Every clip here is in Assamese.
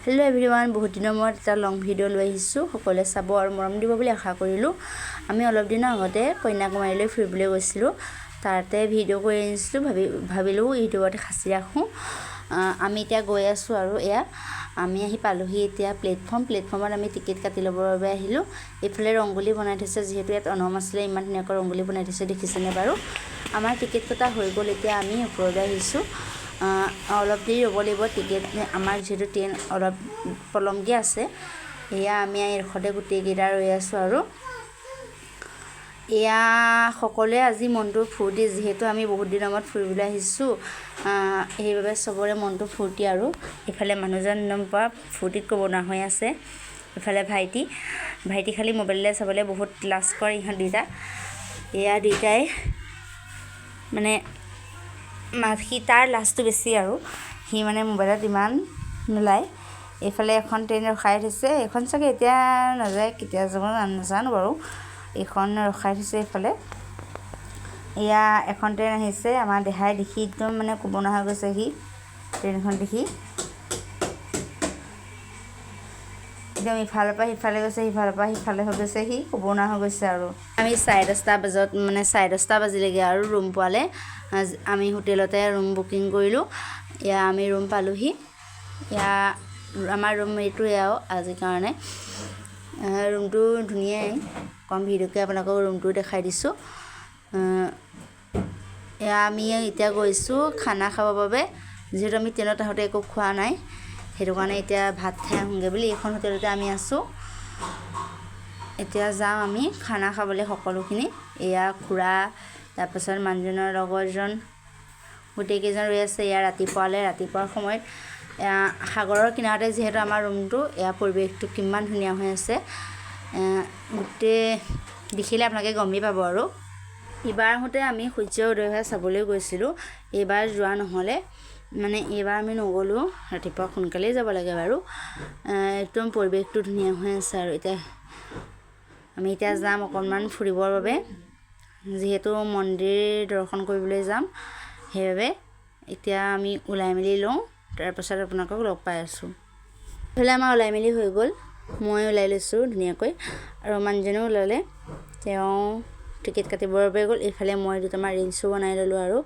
হেল্ল' এভৰিৱান, বহুত দিনৰ মূৰত এটা লং ভিডিঅ' লৈ আহিছোঁ। সকলোৱে চাব আৰু মৰম দিব বুলি আশা কৰিলোঁ। আমি অলপ দিনৰ আগতে কন্যাকুমাৰীলৈ ফুৰিবলৈ গৈছিলোঁ, তাতে ভিডিঅ' কৰি আনিছিলোঁ। ভাবিলোঁ ইউটিউবতে সাঁচি ৰাখোঁ। আমি এতিয়া গৈ আছোঁ আৰু এয়া আমি আহি পালোহি এতিয়া প্লেটফৰ্মত আমি টিকেট কাটি ল'বৰ বাবে আহিলোঁ। এইফালে ৰংগোলী বনাই থৈছে, যিহেতু ইয়াত অনম আছিলে, ইমান ধুনীয়াকৈ ৰংগোলী বনাই থৈছে, দেখিছেনে বাৰু? আমাৰ টিকেট কটা হৈ গ'ল। এতিয়া আমি ওপৰলৈ আহিছোঁ। অলপ দেৰি ৰ'ব লাগিব, টিকেট আমাৰ যিহেতু ট্ৰেইন অলপ পলমকৈ আছে। এয়া আমি এইডোখৰতে গোটেইকেইটা ৰৈ আছোঁ আৰু এয়া সকলোৱে আজি মনটো ফূৰ্তি, যিহেতু আমি বহুত দিনৰ মূৰত ফুৰিবলৈ আহিছোঁ, সেইবাবে চবৰে মনটো ফূৰ্তি। আৰু ইফালে মানুহজন একদম পূৰা ফূৰ্তিত ক'ব নোৱাৰা হৈ আছে। ইফালে ভাইটি ভাইটি খালি মোবাইললৈ চাবলৈ বহুত লাজ কৰে ইহঁত দুইটা। এয়া দুইটাই মানে সি তাৰ লাজটো বেছি আৰু সি মানে মোবাইলত ইমান নোলায়। এইফালে এখন ট্ৰেইন ৰখাই থৈছে, এইখন চাগে এতিয়া নাযায়, কেতিয়া যাব নাজানো বাৰু। এইখন ৰখাই থৈছে এইফালে। এয়া এখন ট্ৰেইন আহিছে, আমাৰ দেহাই দেখি একদম মানে ক'ব নোৱাৰা হৈ গৈছে সি ট্ৰেইনখন দেখি। একদম ইফালৰ পৰা সিফালে গৈছে, সিফালৰ পৰা সিফালে হৈ গৈছে, সি ক'ব নোৱাৰা হৈ গৈছে। আৰু আমি 10:30 বজাত মানে 10:30 বাজিলেগৈ আৰু ৰুম পোৱালে। আমি হোটেলতে ৰুম বুকিং কৰিলোঁ। এয়া আমি ৰুম পালোহি। এয়া আমাৰ ৰুম এইটোৱে আৰু আজিৰ কাৰণে। ৰুমটো ধুনীয়াই, কম ভিডিঅ'কে আপোনালোকক ৰুমটো দেখাই দিছোঁ। এয়া আমি এতিয়া গৈছোঁ খানা খাবৰ বাবে, যিহেতু আমি ট্ৰেইনত আহোঁতে একো খোৱা নাই, সেইটো কাৰণে এতিয়া ভাত খাই আহোঁগৈ বুলি এইখন হোটেলতে আমি আছোঁ। এতিয়া যাওঁ আমি খানা খাবলৈ সকলোখিনি। এয়া খুৰা, তাৰপাছত মানুহজনৰ লগৰজন, গোটেইকেইজন ৰৈ আছে। এয়া ৰাতিপুৱালৈ, ৰাতিপুৱাৰ সময়ত এয়া সাগৰৰ কিনাৰতে যিহেতু আমাৰ ৰুমটো, এয়া পৰিৱেশটো কিমান ধুনীয়া হৈ আছে, গোটেই দেখিলে আপোনালোকে গমেই পাব। আৰু ইবাৰ আহোঁতে আমি সূৰ্য উদয় হোৱা চাবলৈ গৈছিলোঁ, এইবাৰ যোৱা নহ'লে, মানে এইবাৰ আমি নগ'লোঁ। ৰাতিপুৱা সোনকালেই যাব লাগে বাৰু। একদম পৰিৱেশটো ধুনীয়া হৈ আছে। আৰু এতিয়া আমি এতিয়া যাম অকণমান ফুৰিবৰ বাবে, যিহেতু মন্দিৰ দৰ্শন কৰিবলৈ যাম, সেইবাবে এতিয়া আমি ওলাই মেলি লওঁ, তাৰপাছত আপোনালোকক লগ পাই আছোঁ। এইফালে আমাৰ ওলাই মেলি হৈ গ'ল, মই ওলাই লৈছোঁ ধুনীয়াকৈ আৰু মানুহজনেও ওলালে, তেওঁ টিকেট কাটিবৰ বাবে গ'ল। এইফালে মই দুটামান ৰিলচো বনাই ল'লোঁ। আৰু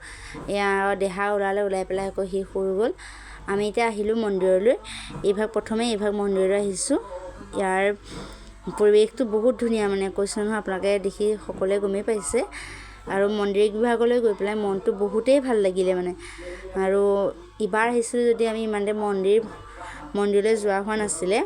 এয়া দেহা ওলালে, ওলাই পেলাই আকৌ সি শুই গ'ল। আমি এতিয়া আহিলোঁ মন্দিৰলৈ। এইভাগ প্ৰথমে এইভাগ মন্দিৰলৈ আহিছোঁ। ইয়াৰ পৰিৱেশটো বহুত ধুনীয়া, মানে কৈছোঁ নহয় আপোনালোকে দেখি সকলোৱে গমেই পাইছে। আৰু মন্দিৰ বিভাগলৈ গৈ পেলাই মনটো বহুতেই ভাল লাগিলে মানে। আৰু ইবাৰ আহিছিলোঁ যদি আমি ইমানতে মন্দিৰলৈ যোৱা হোৱা নাছিলে।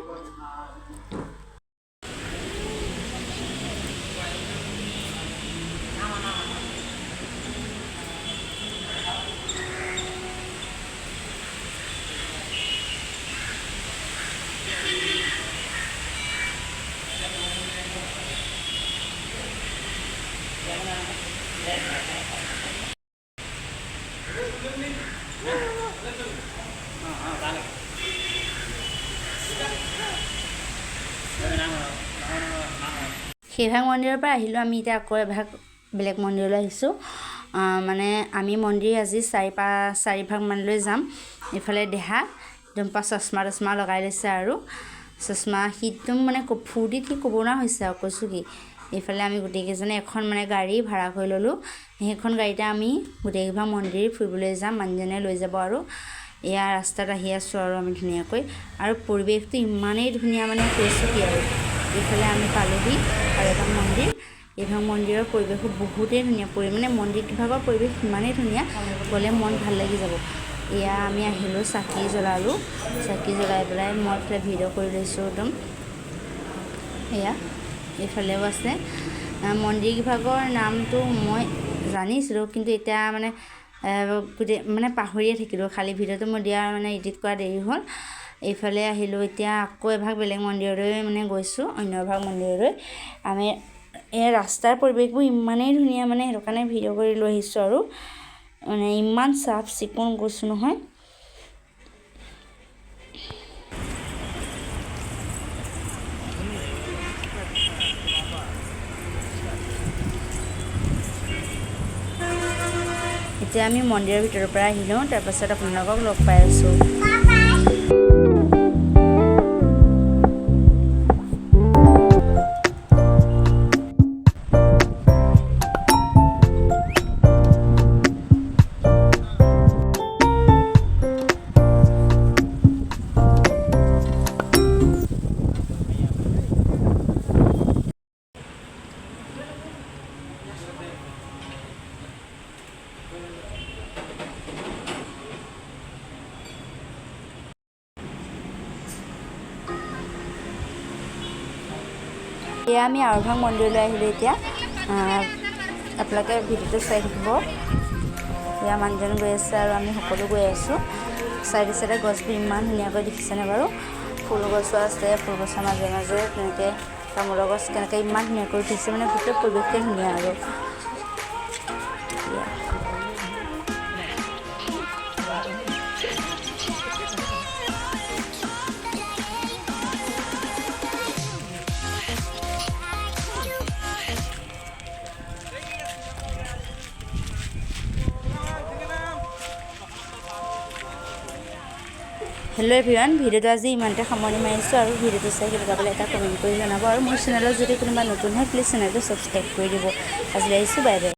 সেইভাগ মন্দিৰৰ পৰা আহিলোঁ আমি এতিয়া আকৌ এভাগ বেলেগ মন্দিৰলৈ আহিছোঁ। মানে আমি মন্দিৰ আজি চাৰিভাগমানলৈ যাম। এইফালে দেহা একদম পূৰা চশমা তচমা লগাই লৈছে আৰু চশমা সি একদম মানে ফূৰ্তিত সি ক'ব নোৱাৰা হৈছে আৰু কৈছোঁ কি। এইফালে আমি গোটেইকেইজনে এখন মানে গাড়ী ভাড়া কৰি ল'লোঁ, সেইখন গাড়ীতে আমি গোটেইকেইভাগ মন্দিৰ ফুৰিবলৈ যাম, মানুহজনে লৈ যাব। আৰু এয়া ৰাস্তাত আহি আছোঁ আৰু আমি ধুনীয়াকৈ, আৰু পৰিৱেশটো ইমানেই ধুনীয়া মানে কৈছোঁ কি। আৰু এইফালে আমি পালোহি আৰু এটা মন্দিৰ। এইভাগ মন্দিৰৰ পৰিৱেশো বহুতেই ধুনীয়া, মানে মন্দিৰ বিভাগৰ পৰিৱেশ ইমানেই ধুনীয়া, গ'লে মন ভাল লাগি যাব। এয়া আমি আহিলোঁ, চাকি জ্বলালোঁ, চাকি জ্বলাই পেলাই মই এইফালে ভিডিঅ' কৰি লৈছোঁ একদম। এয়া এইফালেও আছে মন্দিৰ বিভাগৰ নামটো মই জানিছিলোঁ, কিন্তু এতিয়া মানে গোটেই মানে পাহৰিয়ে থাকিলোঁ, খালি ভিডিঅ'টো মই দিয়া মানে এডিট কৰা দেৰি হ'ল। এইফালে আহিলোঁ এতিয়া আকৌ এভাগ বেলেগ মন্দিৰলৈ মানে গৈছোঁ, অন্য এভাগ মন্দিৰলৈ। আমি এই ৰাস্তাৰ পৰিৱেশবোৰ ইমানেই ধুনীয়া মানে সেইটো কাৰণে ভিডিঅ' কৰি লৈ আহিছোঁ। আৰু মানে ইমান চাফ চিকুণ গৈছোঁ নহয়। এতিয়া আমি মন্দিৰৰ ভিতৰৰ পৰা আহিলোঁ, তাৰপাছত আপোনালোকক লগ পাই আছোঁ। এয়া আমি আৰভাং মন্দিৰলৈ আহিলোঁ এতিয়া। আপোনালোকে ভিডিঅ'টো চাই থাকিব। এয়া মানুহজন গৈ আছে আৰু আমি সকলো গৈ আছোঁ। চাইডে চাইডে গছবোৰ ইমান ধুনীয়াকৈ দেখিছেনে বাৰু? ফুল গছো আছে, ফুল গছৰ মাজে মাজে তেনেকৈ তামোলৰ গছ কেনেকৈ ইমান ধুনীয়াকৈ উঠিছে, মানে গোটেই পৰিৱেশটোৱে ধুনীয়া আৰু। এয়া। হেল্ল' এভৰিৱান, ভিডিঅ'টো আজি ইমানতে সামৰণি মাৰিছোঁ আৰু ভিডিঅ'টো চাই কেনেকুৱা পালে এটা কমেণ্ট কৰি জনাব আৰু মোৰ চেনেলত যদি কোনোবা নতুন হয়, প্লিজ চেনেলটো ছাবস্ক্ৰাইব কৰি দিব। আজিলৈ আহিছোঁ, বাই বাই।